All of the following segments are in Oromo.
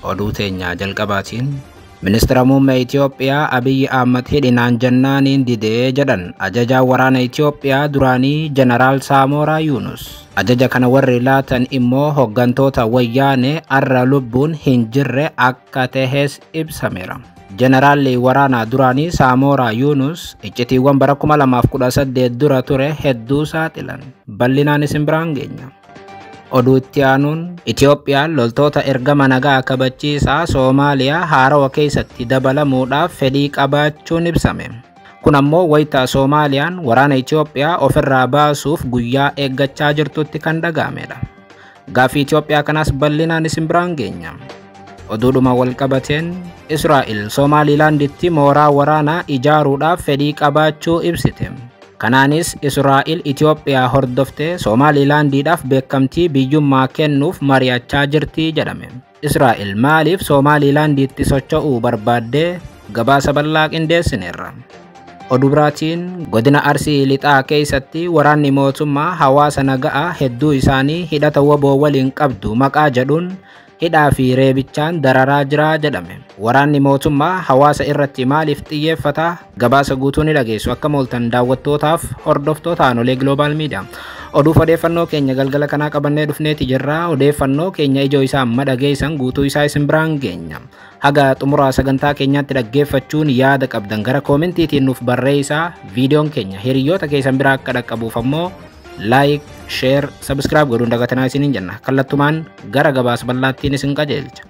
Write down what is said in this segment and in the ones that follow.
Oduu teenyaa jalqabaatiin Ministeera Muummee Itoophiyaa Abiyyi Ahmad hidhinaan jannaaniin didee jedhan ajajaa waraana Itoophiyaa duraanii Jeneraal Saamoraa Yuunus. Ajaja kana warri laatan immoo hooggantoota wayyaanee arra lubbuun hin jirre akka tahes ibsameera. Jeneraalli waraanaa duraanii Saamoraa Yuunus iccitiiwwan bara 2018 dura ture hedduu saaxilan. Bal'inaan isin biraan geenya. Oduu itti aanuun Itoophiyaan loltoota ergama nagaa kabachiisaa Soomaaliyaa haarawa keessatti dabalamuudhaaf fedhii qabaachuun ibsame. Kun ammoo wayita Soomaaliyaan waraana Itoophiyaa ofirraa baasuuf guyyaa eeggachaa jirtutti kan dhaga'amedha. Gaaffii Itoophiyaa kanaas bal'inaan isin biraan geenya. Oduudhuma walqabateen Israa'el Soomaalilaanditti mooraa waraanaa ijaaruudhaaf fedhii qabaachuu ibsite. Kanaanis Israa'el Itoophiyaa hordoftee Soomaalilaandiidhaaf beekamtii biyyummaa kennuuf mari'achaa jirti jedhame. Israa'el maaliif Soomaalilaandiitti socho'uu barbaaddee gabaasa bal'aa qindeessineerra. Oduu biraatiin godina Arsii Lixaa keessatti waraanni mootummaa hawaasa naga'aa hedduu isaanii hidhata waboo waliin qabdu maqaa jedhuun hidhaa fi reebichaan dararaa jira jedhame. Waraanni mootummaa hawaasa irratti maaliif xiyyeeffata? Gabaasa guutuu ni dhageessu. Akka mooltan daawwattootaaf hordoftoota Aanolee Global Media. Oduuf odeeffannoo keenya galgala kanaa qabannee dhufneeti jirra. Odeeffannoo keenya ijoo isaa amma dhageessan guutuu isaa isin biraan geenya. Haga xumuraa sagantaa keenyaatti dhaggeeffachuun yaada qabdan gara koomentiitiin nuuf barreessaa. Viidiyoon keenya hiriyoota keessan biraa akka dhaqqabuuf ammoo like, share, subscribe godhuun dagatanaa isiniin jenna. Kallattumaan gara gabaasa bal'aattiin isin qajeelcha.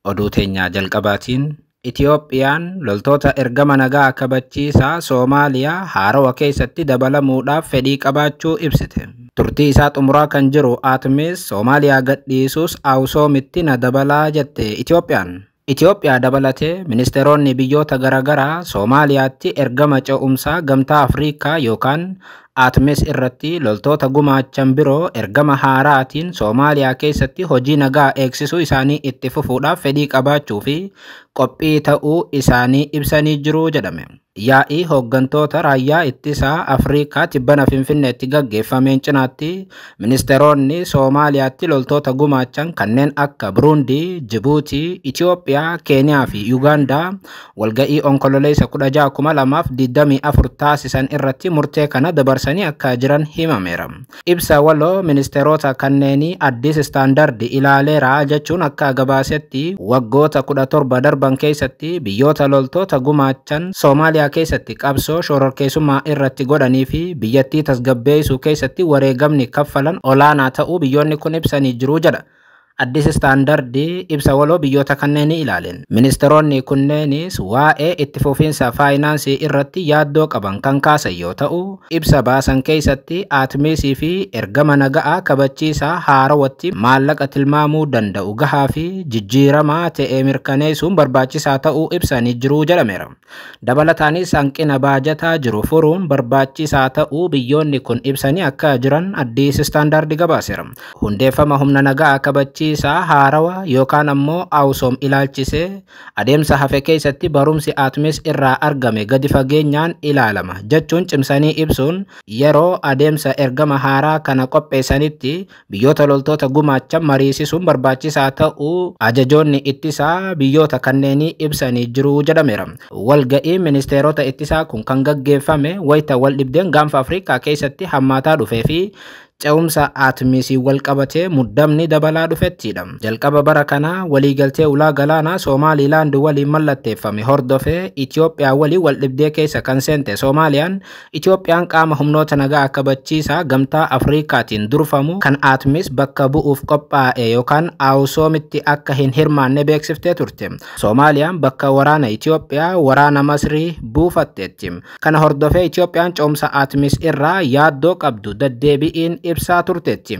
Oduu teenyaa jalqabaatiin Itoophiyaan loltoota ergama nagaa kabachiisaa Soomaaliyaa haarawa keessatti dabalamuudhaaf fedhii qabaachuu ibsite. Turtii isaa xumuraa kan jiru ATMIS Soomaaliyaa gadhiisuus Awusoomitti na dabalaa jette Itoophiyaan. Itoophiyaa dabalatee ministeeronni biyyoota garaagaraa Soomaaliyaatti ergama ce'umsaa gamtaa Afrikaa yookaan ATMIS irratti loltoota gumaachan biroo ergama haaraatiin Soomaaliyaa keessatti hojii nagaa eegsisuu isaanii itti fufuudhaaf fedhii qabaachuu fi qophii ta'uu isaanii ibsanii jiru jedhame. Yaa'ii hooggantoota raayyaa ittisaa Afrikaa tibbana Finfinneetti gaggeeffameen cinaatti ministeeronni Soomaaliyaatti loltoota gumaachan kanneen akka Buruundii, Jibuutii, Itoophiyaa, Keeniyaa fi Yuugaandaa walga'ii onkololeessa 16,2024 taasisan irratti murtee kana dabarsanii akka jiran himameera. Ibsa waloo ministeerota kanneenii Addis Istaandardi ilaaleera jechuun akka gabaasetti waggoota 17 darban keessatti biyyoota loltoota gumaachan Soomaaliyaa keessatti qabsoo shororkeessummaa irratti godhanii fi biyyattii tasgabbeessuu keessatti wareegamni kaffalan olaanaa ta'uu biyyoonni kun ibsanii jiru jedha. Addis Istaandardii ibsa waloo biyyoota kanneenii ilaaleen. Ministeeronni kunneenis waa'ee itti fufiinsa faayinaansii irratti yaaddoo qaban kan kaasan yoo ta'u, ibsa baasan keessatti ATMISii fi ergama nagaa kabachiisaa haarawatti maallaqa tilmaamuu danda'u gahaa fi jijjiiramaa ta'e mirkaneessuun barbaachisaa ta'uu ibsanii jiru jedhameera. Dabalataanis hanqina baajataa jiru furuun barbaachisaa ta'uu biyyoonni kun ibsanii akka jiran Addis Istaandardii gabaaseera. Hundeeffama humna nagaa kabachiisaa haarawa yookaan ammoo Awusoom ilaalchisee adeemsa hafe keessatti barumsi ATMIS irraa argame gadi fageenyaan ilaalama jechuun cimsanii ibsuun yeroo adeemsa ergama haaraa kana qopheessanitti biyyoota loltoota gumaachan mariisisuun barbaachisaa ta'uu ajajoonni ittisaa biyyoota kanneenii ibsanii jiru jedhameera. Walga'ii ministeerota ittisaa kun kan gaggeeffame wayita waldhibdeen gaanfa Afrikaa keessatti hammaataa dhufee fi ce'umsa ATMISii wal qabatee muddamni dabalaa dhufettidha. Jalqaba bara kanaa waliigaltee ulaa galaanaa Soomaalilaand waliin mallatteeffame hordofee Itoophiyaa waliin wal dhibdee keessa kan seente Soomaaliyaan Itoophiyaan qaama humnoota nagaa kabachiisaa gamtaa Afrikaatiin durfamu kan ATMIS bakka bu'uuf qophaa'e yookaan Awusoomitti akka hin hirmaanne beeksiftee turte. Soomaaliyaan bakka waraana Itoophiyaa waraana Masrii buufatteetti. Kana hordofee Itoophiyaan ce'umsa ATMIS irraa yaaddoo qabdu deddeebi'iin ibsaa turteetti.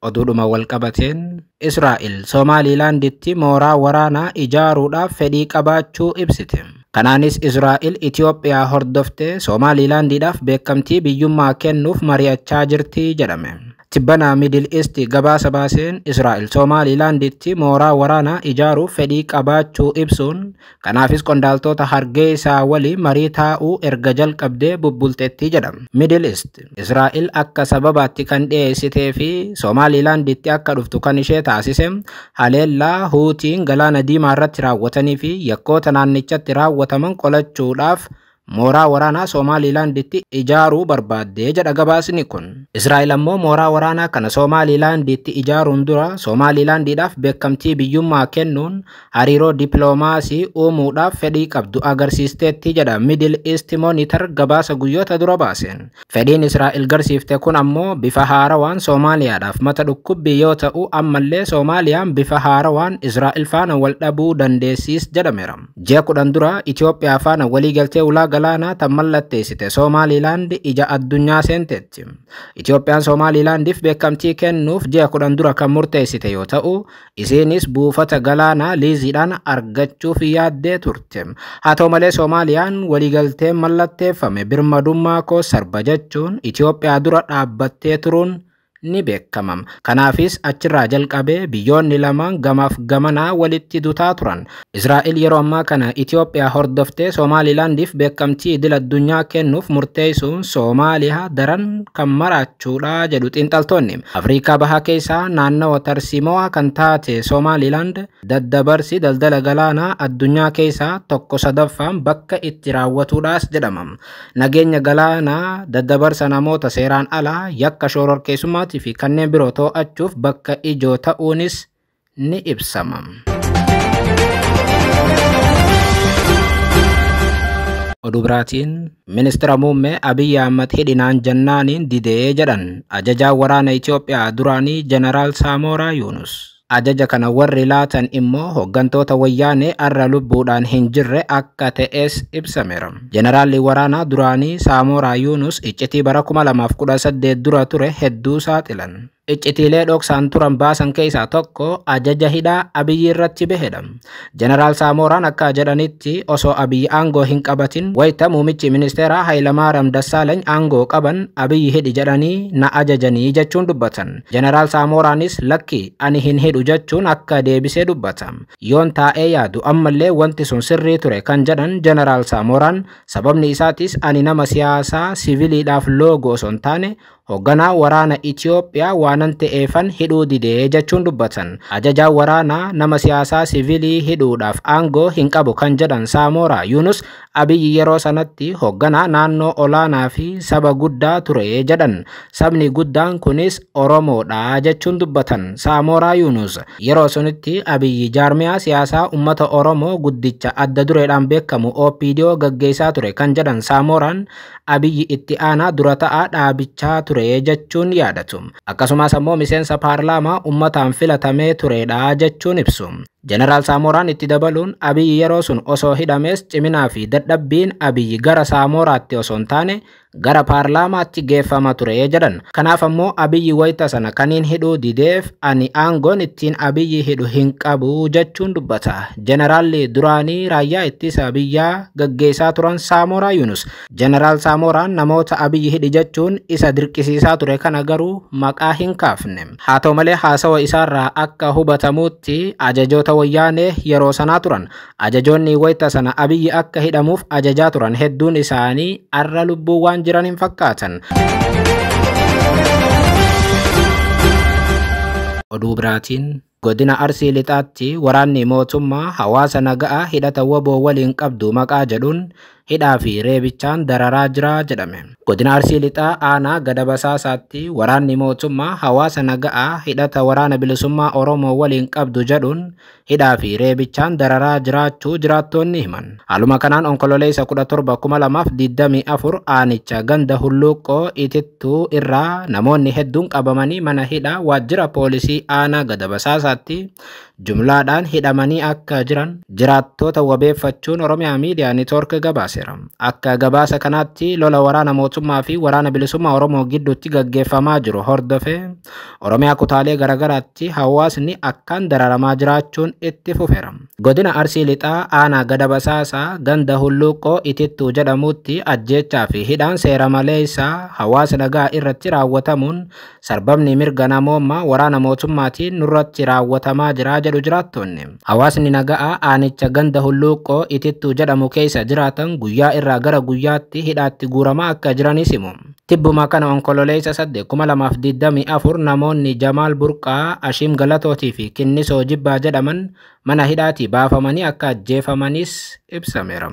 Oduudhuma walqabateen Israa'el Soomaalilaanditti mooraa waraanaa ijaaruudhaaf fedhii qabaachuu ibsite. Kanaanis Israa'el Itoophiyaa hordoftee Soomaalilaandiidhaaf beekamtii biyyummaa kennuuf mari'achaa jirti jedhame. Tibbana Middle East gabaasa baaseen Israa'el Somaalilaanditti mooraa waraanaa ijaaruuf fedhii qabaachuu ibsuun kanaafis qondaaltota Hargeysaa waliin marii taa'uu erga jalqabdee bubbulteetti jedhama. Middle East Israa'el akka sababaatti kan dhiyeessitee fi Somaalilaanditti akka dhuftu kan ishee taasise haleellaa Huutiin galaana diimaa irratti raawwatanii fi yakkoota naannichatti raawwataman qolachuudhaaf mooraa waraanaa Somaalilaanditti ijaaruu barbaaddee jedha gabaasni kun. Israa'el ammoo mooraa waraanaa kana Somaalilaanditti ijaaruun dura Somaalilaandiidhaaf beekamtii biyyummaa kennuun hariiroo dippiloomaasii uumuudhaaf fedhii qabdu agarsiisteetti jedha Middle East Monitor gabaasa guyyoota dura baaseen. Fedhiin Israa'el garsiifte kun ammoo bifa haarawaan Soomaaliyaadhaaf mata dhukkubbii yoo ta'u ammallee Soomaaliyaan bifa haarawaan Israa'el faana wal dhabuu dandeessiis jedhameera. Ji'a 10 dura Itoophiyaa faana waliigaltee ulaa galaanaa tan mallatteessite Somaalilaand ija addunyaa seenteetti. Itoophiyaan Somaalilaandiif beekamtii kennuuf ji'a 10 dura kan murteessite yoo ta'u, isiinis buufata galaanaa liiziidhaan argachuuf yaaddee turte. Haa ta'u malee Soomaaliyaan waliigalteen mallatteeffame birmadummaa koo sarba jechuun Itoophiyaa dura dhaabbattee turuun ni beekama. Kanaafis achirraa jalqabee biyyoonni lamaan gamaaf gamanaa walitti dutaa turan. Israa'el yeroo ammaa kana Itoophiyaa hordoftee Somaalilaandiif beekamtii idil addunyaa kennuuf murteessuun Soomaaliyaa daran kan maraachuudha jedhu xiinxaltoonni. Afrikaa Bahaa keessaa naannawa tarsiimoo kan taate Somaalilaand daddabarsi daldala galaanaa addunyaa keessaa 1/3 bakka itti raawwatuudhaas jedhama. Nageenya galaanaa daddabarsa namoota seeraan alaa yakka shororkeessummaa fi kanneen biroo to'achuuf bakka ijoo ta'uunis ni ibsama. Oduu biraatiin ministeera muummee Abiyyi Ahmad hidhinaan jannaaniin didee jedhan ajajaa waraana Itoophiyaa duraanii Jeneraal Saamoraa Yuunus. Ajaja kana warri laatan immoo hooggantoota wayyaanee arra lubbuudhaan hin jirre akka ta'es ibsameera. Jeneraalli waraanaa duraanii Saamoraa Yuunus iccitii bara 2018 dura ture hedduu saaxilan. Iccitiilee dhoksaan turan baasan keessaa tokko ajaja hidhaa Abiyyi irratti bahedha. Jeneraal Saamoraan akka jedhanitti osoo Abiyyi aangoo hin qabatin wayita muummichi ministeeraa Hayilamaariyaam Dassaalany aangoo qaban Abiyyi hidhi jedhanii na ajajanii jechuun dubbatan. Jeneraal Saamoraanis lakki ani hin hidhu jechuun akka deebisee dubbata. Yoon taa'ee yaadu ammallee wanti sun sirrii ture kan jedhan Jeneraal Saamoraan sababni isaatis ani nama siyaasaa siviiliidhaaf loogu osoo hin taane hoogganaa waraana Itoophiyaa waanan ta'eefan hidhuu didee jechuun dubbatan. Ajajaa waraanaa nama siyaasaa siviilii hidhuudhaaf aangoo hin qabu kan jedhan Saamoraa Yuunus Abiyyi yeroo sanatti hoogganaa naannoo olaanaa fi saba guddaa ture jedhan. Sabni guddaan kunis Oromoodha jechuun dubbatan Saamoraa Yuunus. Yeroo sunitti Abiyyi jaarmiyaa siyaasaa uummata Oromoo guddicha adda dureedhaan beekamu OPDO gaggeessaa ture kan jedhan Saamoraan Abiyyi itti aanaa dura ta'aa dhaabichaa ture jechuun yaadatu. Akkasumas ammoo miseensa paarlaamaa uummataan filatamee turedha jechuun ibsu. Jeneraal Saamoraan itti dabaluun Abiyyi yeroo sun osoo hidhames ciminaa fi dadhabbiin Abiyyi gara Saamoraatti osoo hin taane gara paarlaamaatti geeffama ture jedhan. Kanaaf ammoo Abiyyi wayita sana kaniin hidhuu dideef ani aangoon ittiin Abiyyi hidhu hin qabu jechuun dubbata. Jeneraalli duraanii raayyaa ittisa biyyaa gaggeessaa turan Saamoraa Yuunus. Jeneraal Saamoraan namoota Abiyyi hidhi jechuun isa dirqisiisaa ture kana garuu maqaa hin kaafne. Haa ta'u malee haasawa isaarraa akka hubatamutti ajajoota wayyaanee yeroo sanaa turan. Ajajoonni wayita sana Abiyyi akka hidhamuuf ajajaa turan hedduun isaanii arra lubbuu waan jiran hin fakkaatan. Oduu biraatiin godina Arsii Lixaatti waraanni mootummaa hawaasa naga'aa hidhata waboo waliin qabdu maqaa jedhuun hidhaa fi reebichaan dararaa jira jedhame. Godina Arsii Lixaa aanaa gada basaasaatti waraanni mootummaa hawaasa naga'aa hidhata waraana bilisummaa Oromoo waliin qabdu jedhuun hidhaa fi reebichaan dararaa jiraachuu jiraattoonni himan. Haaluma kanaan onkololeessa 17,2024 aanicha ganda hulluuqqoo itittuu irraa namoonni hedduun qabamanii mana hidhaa waajjira poolisii aanaa gada basaasaatti jumlaadhaan hidhamanii akka jiran jiraattoota wabeeffachuun Oromiyaa Miidiyaa Neetwoork gabaaseera. Akka gabaasa kanaatti lola waraana mootummaa fi waraana bilisummaa Oromoo gidduutti gaggeeffamaa jiru hordofee Oromiyaa kutaalee garaagaraatti hawaasni akkaan dararamaa jiraachuun itti fufeera. Godina Arsii Lixaa aanaa Gada Basaasaa ganda Hulluuqoo Itittuu jedhamutti ajjeechaa fi hidhaan seera maleessaa hawaasa nagaa irratti raawwatamuun sarbamni mirga namoomaa waraana mootummaatiin nurratti raawwatamaa jira jedhu jiraattonni. Hawaasni nagaa aanicha ganda Hulluuqoo Itittuu jedhamu keessa jiraatan guyyaa irraa gara guyyaatti hidhaatti guuramaa akka jiranis himu. Tibbuma kana Onkololeessa 8,2024 namoonni Jamaal Burqaa, Ashiim Galatootii fi Kinnisoo Jibbaa jedhaman mana hidhaatii baafamanii akka ajjeefamanis ibsameera.